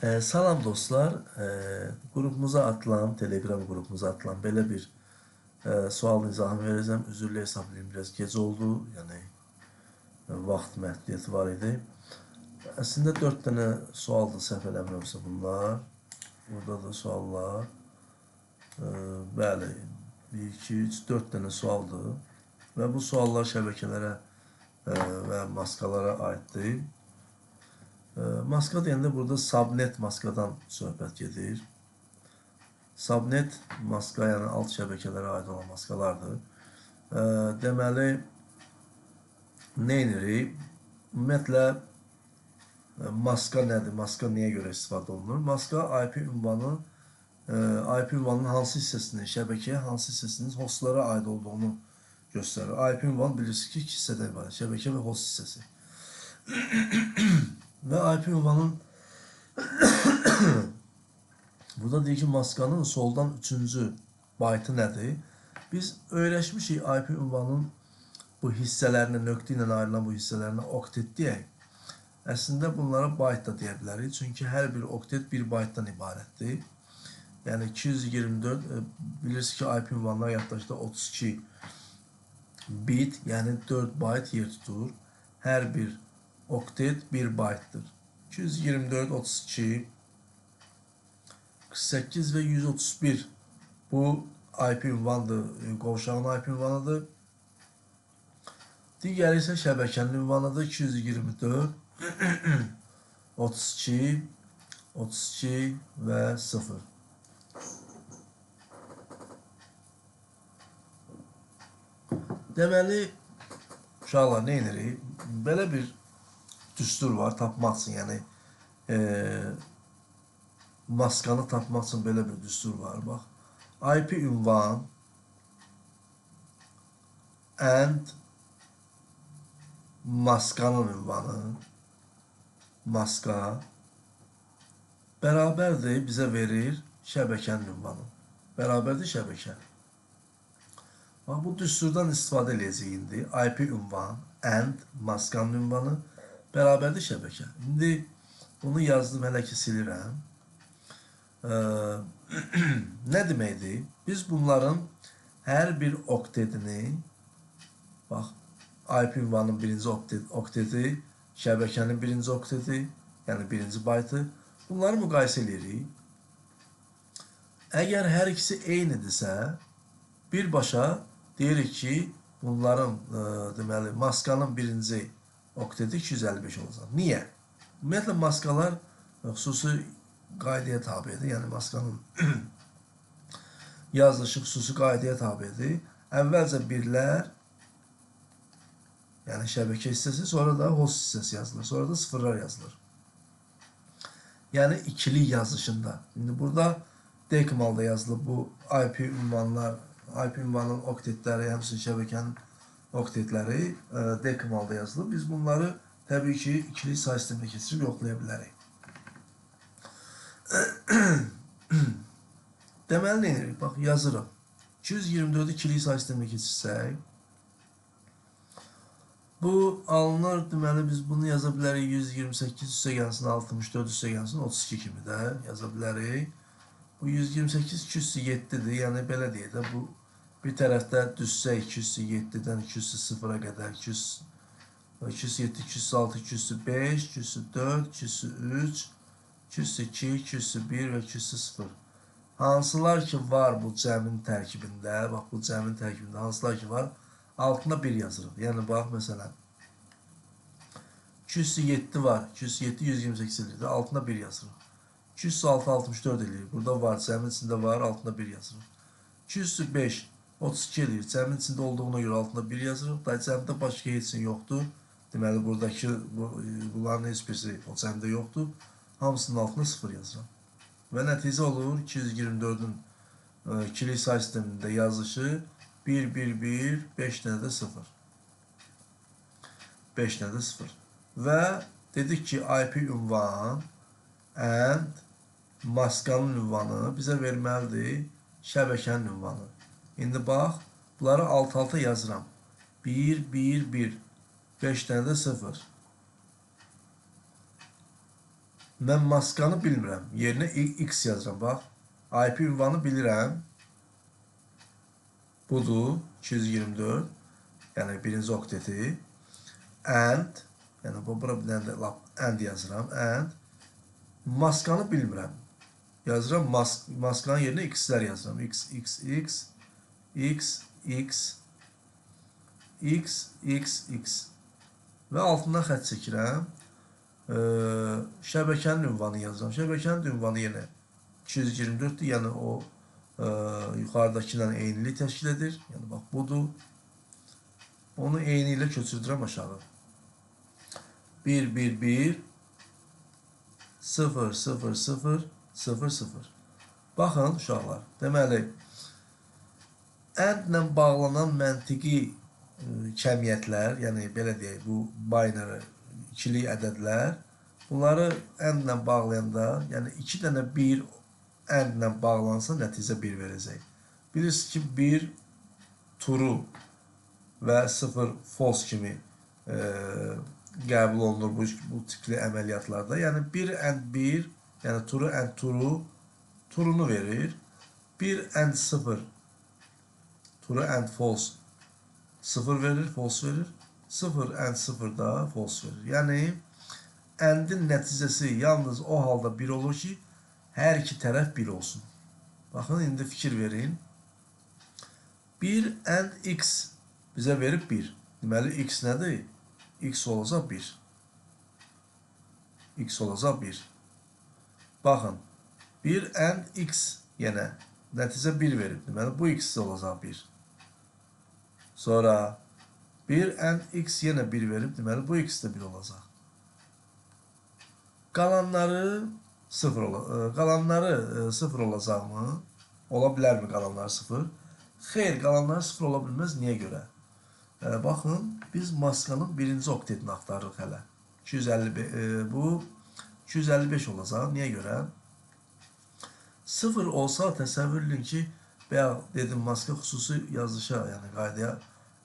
Salam dostlar, qrupumuza atılan, Telegram qrupumuza atılan belə bir sualın izahını verəcəm. Üzürlü hesablayım, biraz gec oldu, yəni vaxt məhdudiyyəti var idi. Əslində 4 dənə sualdır, səhv eləmirəmsə bunlar. Burada da suallar. Bəli, 1, 2, 3, 4 dənə sualdır. Və bu suallar şəbəkələrə və maskalara aiddir. Maska deyəndə burada subnet maskadan söhbət gedir. Subnet maska, yəni alt şəbəkələrə aid olan maskalardır. Deməli, nə edirik? Ümumiyyətlə, maska nədir? Maska niyə görə istifadə olunur? Maska IP ünvanı, IP ünvanının hansı hissəsinin şəbəkəyə, hansı hissəsinin hostlara aid olduğunu göstərir. IP ünvanı bilirsiniz ki, iki hissədən ibarət: şəbəkə və host hissəsi. Və IP ünvanın burada deyir ki, maskanın soldan 3-cü baytı nədir? Biz öyrəşmişik IP ünvanın bu hissələrinə, nöqtə ilə ayrılan bu hissələrinə oktet deyək. Əslində bunlara bayt da deyə bilərik. Çünki hər bir oktet bir baytdan ibarətdir. Yəni 224, bilirsiniz ki, IP ünvanlar yaddaşda 32 bit, yəni 4 bayt yer tutur. Hər bir oktet 1 baytdır. 224, 32, 48 və 131 bu IP ünvandır, qovşağın IP ünvanıdır. Digəri isə şəbəkənin ünvanıdır. 224, 32, 32 və 0. Deməli, uşaqlar, nə edirik? Belə bir düstur var tapmaq üçün, yəni maskanı tapmaq üçün belə bir düstur var. Bax, IP ünvan and maskanın ünvanı, maska bərabərdir, bizə verir şəbəkənin ünvanı. Bərabərdir şəbəkə. Bax, bu düsturdan istifadə eləyəcəyik indi. IP ünvan and maskanın ünvanı bərabərdir şəbəkə. İndi bunu yazdım, hələ ki silirəm. Nə deməkdir? Biz bunların hər bir oktetini, bax, IP ünvanının birinci okteti, şəbəkənin birinci okteti, yəni birinci baytı, bunları müqayisə eləyirik. Əgər hər ikisi eynidirsə, birbaşa deyirik ki, bunların, deməli, maskanın birinci okteti 255 olacaq. Niyə? Ümumiyyətlə, maskalar xüsusi qaydaya tabidir. Yəni, maskanın yazılışı xüsusi qaydaya tabidir. Əvvəlcə birlər, yəni şəbəkə hissəsi, sonra da host hissəsi yazılır. Sonra da sıfırlar yazılır. Yəni, ikili yazışında. İndi burada decimalda yazılır bu IP ünvanlar, IP ünvanının oktetləri, həmçinin şəbəkənin oktetləri decimalda yazılır. Biz bunları təbii ki, ikili say sisteminə keçirib yoxlaya bilərik. Deməli, nə edirik? Bax, yazırıq. 224-ü ikili say sisteminə keçirsək, bu alınır, deməli, biz bunu yaza bilərik 128 üstə gəlsin, 64 üstə gəlsin, 32 kimi də yaza bilərik. Bu 128 207-dir, yəni belə deyək də, bu bir tərəfdə düşsək 207-dən 200-a qədər, 207, 206, 205, 204, 203, 202, 201 və 200. Hansılar ki var bu cəmin tərkibində, bax bu cəmin tərkibində hansılar ki var, altına 1 yazırıq. Yəni bax, məsələn, 207 var, 207, 128 eləyir, altına 1 yazırıq. 206, 64 eləyir, burada var, cəmin içində var, altına 1 yazırıq. 205, 32 eləyir, cəmin içində olduğuna görə altına 1 yazırıq. Da cəmdə başqa heç nə yoxdur. Deməli, buradakı bunların heç birisi o cəmdə yoxdur. Hamısının altına 0 yazıram. Və nəticə olur 224-ün ikili say sistemində yazışı 1, 1, 1, 5 dənə də 0. 5 dənə də 0. Və dedik ki, IP ünvan and maskanın ünvanı bizə verməlidir şəbəkənin ünvanı. İndi bax, bunları alt-alta yazıram. 1, 1, 1, 5 dənə də 0. Mən maskanı bilmirəm. Yerinə X yazıram. Bax, IP ünvanı bilirəm. Budur, 224. Yəni, birinci okteti. And, yəni, bura bir dənə də lap and yazıram. And. Maskanı bilmirəm. Yazıram, maskanın yerinə X-lər yazıram. X, X, X, X, X, X, X, X. Və altından xətt çəkirəm. Şəbəkənin ünvanı yazıram. Şəbəkənin ünvanı yenə 224-dür. Yəni, o yuxarıdakı ilə eynilik təşkil edir. Yəni, bax, budur. Onu eyni ilə köçürdürəm aşağı. 1, 1, 1, 0, 0, 0, 0, 0. Baxın, uşaqlar. Deməli, and-lə bağlanan məntiqi kəmiyyətlər, yəni, belə deyək, bu binary ikili ədədlər, bunları and-lə bağlayanda, yəni 2 dənə 1 and-lə bağlansa, nəticə 1 verəcək. Bilirsiniz ki, 1 true və 0 false kimi qəbul olunur bu tipli əməliyyatlarda. Yəni 1 and 1, yəni true and true, true'nu verir. 1 and 0, true and false 0 verir, false verir. 0 and 0 da false verir. Yəni, and'in nəticəsi yalnız o halda 1 olur ki, hər iki tərəf 1 olsun. Baxın, indi fikir verin. 1 and x bizə verib 1. Deməli, x nədir? X olacaq 1. X olacaq 1. Baxın, 1 and x yenə nəticə 1 verib. Deməli, bu x olacaq 1. Sonra 1 and x yenə 1 verib. Deməli, bu x də 1 olacaq. Qalanları 0, qalanları 0 olacaqmı? Ola bilərmi qalanları 0? Xeyr, qalanları 0 ola bilməz. Niyə görə? Baxın, biz maskanın birinci oktetini axtarırıq hələ. 255, bu 255 olacaq. Niyə görə? 0 olsa təsəvvür edin ki, bayaq dedim, maska xüsusi yazışa, yəni qaydaya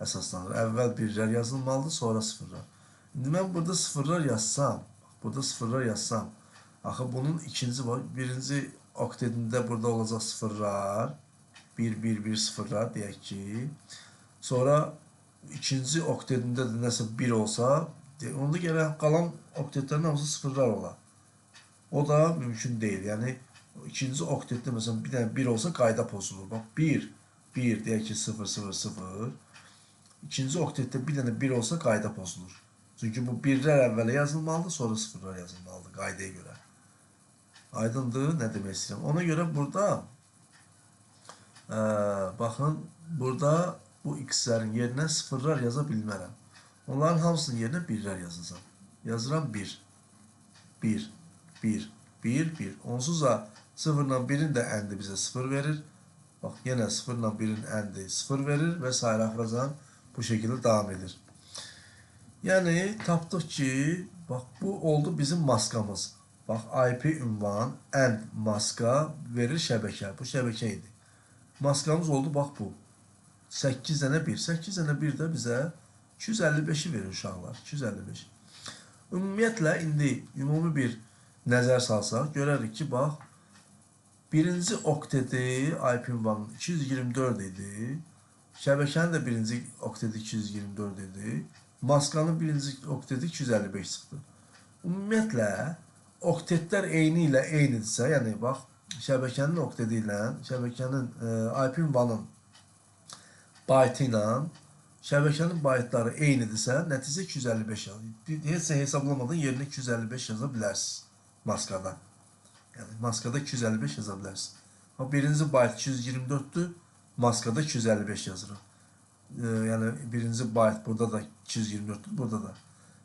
əsaslanır. Əvvəl birlər yazılmalıdır, sonra sıfırlar. İndi mən burada sıfırlar yazsam, bax, burada sıfırlar yazsam, axı bunun ikinci, birinci oktetində burada olacaq sıfırlar, 1, 1, 1 sıfırlar deyək ki, sonra ikinci oktetində də nəsə 1 olsa, onda gərək qalan oktetlərin hamısı sıfırlar olar. O da mümkün deyil. Yəni, ikinci oktetdə məsələn bir dənə 1 olsa qayda pozulur. Bax, 1, 1 deyək ki, 0, 0, 0. İkinci oktetdə bir dənə 1 olsa qayda pozulur. Çünki bu birlər əvvələ yazılmalıdır, sonra sıfırlar yazılmalıdır qaydaya görə. Aydındır, nə demək istəyirəm. Ona görə burada, baxın, burada bu x-lərin yerinə sıfırlar yaza bilmərəm. Onların hamısının yerinə birlər yazacağam. Yazıram 1, 1, 1, 1, 1. Onsuz da 0 ilə 1-in də əndi bizə 0 verir. Bax, yenə 0 ilə 1-in əndi 0 verir və s. Axıracan bu şəkildə davam edir. Yəni, tapdıq ki, bax, bu oldu bizim maskamız. Bax, IP ünvan, and maska verir şəbəkə. Bu şəbəkə idi. Maskamız oldu, bax bu. 8 dənə 1. 8 dənə 1 də bizə 255-i verir uşaqlar. 255. Ümumiyyətlə, indi ümumi bir nəzər salsaq, görərik ki, bax, birinci okteti IP ünvanının 224 idi. Şəbəkənin də birinci okteti 224 idi. Maskanın birinci okteti 255 çıxdı. Ümumiyyətlə, oktetlər eyni ilə eynidirsə, yəni bax, şəbəkənin okteti ilə, şəbəkənin IP ünvanın baytı ilə şəbəkənin baytları eynidirsə, nəticə 255 yazır. Heç nə hesablamadan yerinə 255 yaza bilərsiniz maskada. Yəni, maskada 255 yaza bilərsiniz. Bax, birinci bayt 224-dür, maskada 255 yazırıq. Yəni, birinci bayt burada da 224-dür, burada da.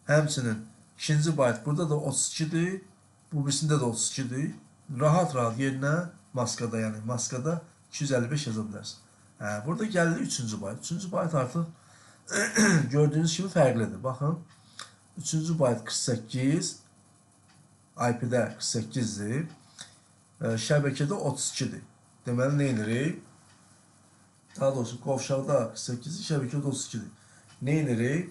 Həmçinin ikinci bayt burada da 32-dir, bu birisində də 32-dir. Rahat-rahat yerinə maskada, yəni maskada 255 yaza bilərsiniz. Burada gəldi üçüncü bayt. Üçüncü bayt artıq gördüyünüz kimi fərqlidir. Baxın, üçüncü bayt 48, IP-də 48-dir, şəbəkədə 32-dir. Deməli, nə edirik? Daha doğrusu, qovşaqda 48-dir, şəbəkədə 32-dir. Nə edirik?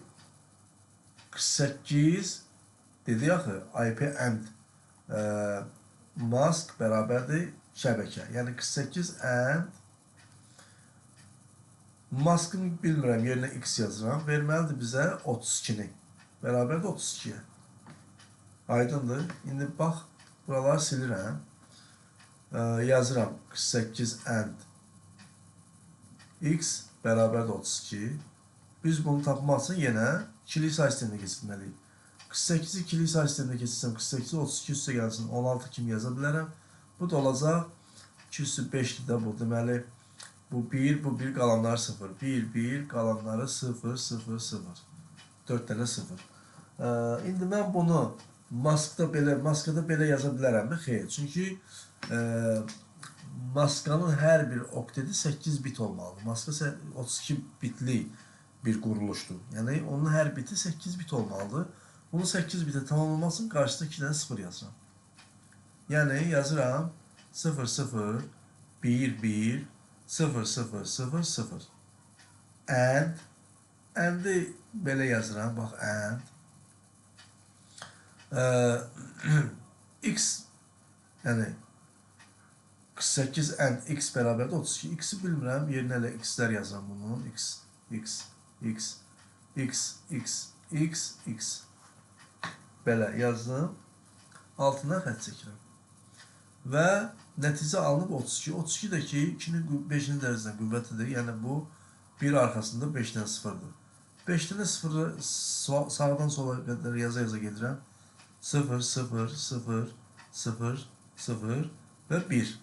48 dedi axı, IP and Mask bərabərdir şəbəkə. Yəni 48 and maskını bilmirəm, yerinə x yazıram. Verməlidir bizə 32-ni. Bərabərdir 32-yə. Aydındır. İndi bax, buraları silirəm. Yazıram 48 and x bərabərdir 32. Biz bunu tapmaq üçün yenə ikili say sisteminə keçirməliyik. 48-i ikili say sisteminə keçirsəm, 48-i 32 üstə gəlsin, 16 kimi yaza bilərəm. Bu da olacaq 2 üstü 5-dir də bu. Deməli, bu 1, bu 1, qalanları 0. 1, 1, qalanları 0, 0, 0. 4 dənə 0. İndi mən bunu maskada belə yaza bilərəmmi? Xeyr. Çünki maskanın hər bir okteti 8 bit olmalıdır. Maska 32 bitli bir quruluşdur. Yəni, onun hər biti 8 bit olmalıdır. Bunu 8 bitə tamamlamaq üçün qarşısında 2 dənə 0 yazıram. Yəni, yazıram 0, 0, 1, 1, 0, 0, 0, 0. And, and'i belə yazıram, bax, and. X, yəni 48 and x bərabərdir 32. X-i bilmirəm, yerinə elə x-lər yazıram bunun. X, x, x, x, x, x, x. Belə yazdım. Altına xətt çəkirəm. Və nəticə alınıb 32. 32 də ki, 2-nin 5-ci dərəcədən qüvvətidir. Yəni bu, 1 arxasında 5 dənə 0-dır. 5 dənə 0-ı sağdan sola qədər yaza-yaza gedirəm. 0, 0, 0, 0, 0 və 1.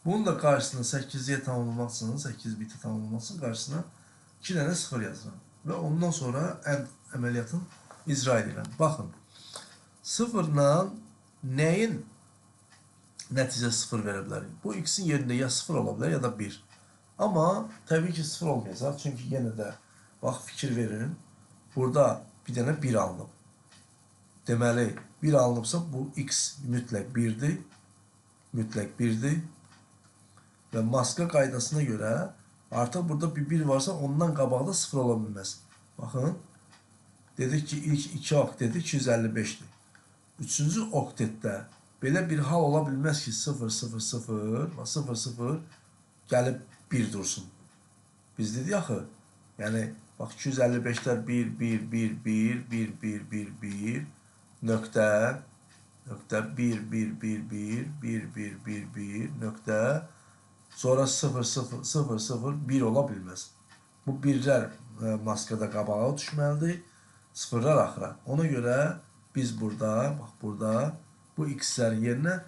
Bunun da qarşısına 8-yə tamamlamaq üçün, 8 biti tamamlamaq üçün qarşısına 2 dənə 0 yazıram. Və ondan sonra end əməliyyatını icra edirəm. Baxın, 0-la nəyin nəticə 0 verə bilərik? Bu x-in yerində ya 0 ola bilər, ya da 1. Amma təbii ki, 0 olmayacaq. Çünki yenə də, bax, fikir verin, burada bir dənə 1 alınıb. Deməli, 1 alınıbsa bu x mütləq 1-dir. Mütləq 1-dir. Və maska qaydasına görə artıq burada bir 1 varsa ondan qabaqda 0 ola bilməz. Baxın, dedik ki, ilk 2 okteti 255-dir. Üçüncü oktetdə belə bir hal ola bilməz ki, 0, 0, 0, 0, 0 gəlib 1 dursun. Biz dedik axı, yəni, bax, 255-lər 1, 1, 1, 1, 1, 1, 1, 1, nöqtə, nöqtə, 1, 1, 1, 1, 1, 1, 1, 1, nöqtə, sonra 0, 0, 0, 0, 1 ola bilməz. Bu birlər maskada qabağa düşməlidir, sıfırlar axıra. Ona görə biz burada, bax burada, bu x-lərin yerinə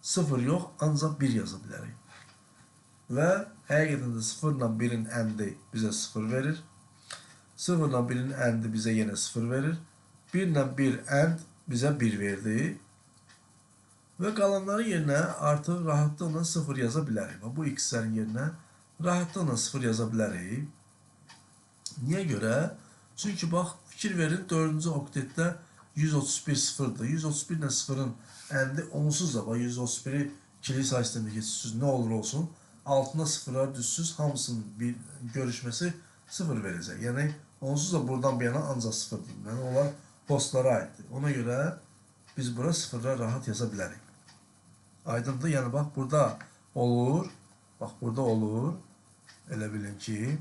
0 yox, ancaq 1 yaza bilərik. Və həqiqətən də 0 ilə 1-in əndi bizə 0 verir. 0 ilə 1-in əndi bizə yenə 0 verir. 1 ilə 1 ənd bizə 1 verdi. Və qalanların yerinə artıq rahatlıqla 0 yaza bilərik. Bu x-lərin yerinə rahatlıqla 0 yaza bilərik. Niyə görə? Çünki bax, fikir verin, 4-cü oktetdə 131 sıfırdır. 131 ilə 0-ın əndi onsuz da, bax, 131-i ikili say sistemində keçirsiniz, nə olur olsun, altına sıfırlar düşsüz, hamısının bir görüşməsi 0 verəcək. Yəni, onsuz da buradan bir yana ancaq 0-dır. Yəni, onlar postlara aiddir. Ona görə biz bura sıfırlar rahat yaza bilərik. Aydındır. Yəni, bax, burada olur. Bax, burada olur. Elə bilin ki,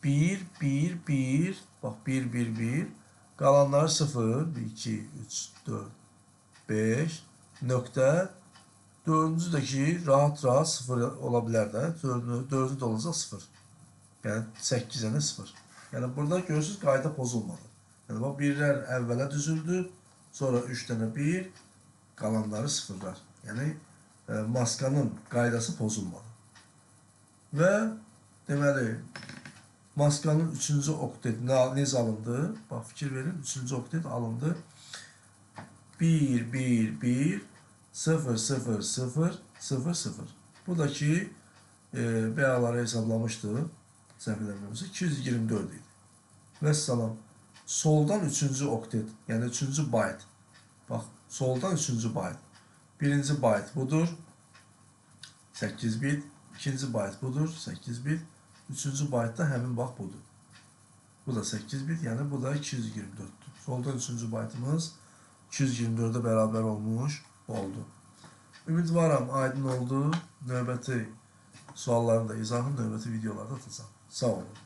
1, 1, 1, bax, 1, 1, 1, qalanları 0, 1, 2, 3, 4, 5, nöqtə, dördüncü də ki, rahat-rahat 0 ola bilər də, dördüncü də olacaq 0. Yəni, 8 dənə 0. Yəni, burada görürsünüz, qayda pozulmadı. Yəni, bax, birlər əvvələ düzüldü, sonra 3 dənə 1, qalanları sıfırlar. Yəni, maskanın qaydası pozulmadı. Və, deməli, maskanın 3-cü okteti necə alındı? Bax, fikir verin, 3-cü oktet alındı. 1, 1, 1, 0, 0, 0, 0, 0. Bu da ki, bəyaları hesablamışdı, səhv eləmirəmsə, 224 idi. Vəssalam. Soldan 3-cü oktet, yəni 3-cü bayt. Bax, soldan 3-cü bayt. Birinci bayt budur, 8 bit. İkinci bayt budur, 8 bit. Üçüncü bayt da həmin bax budur. Bu da 8 bit, yəni bu da 224-dür. Soldan 3-cü baytımız 224-ə bərabər olmuş oldu. Ümidvaram aydın oldu. Növbəti sualların da izahını növbəti videolarda atacağam. Sağ olun.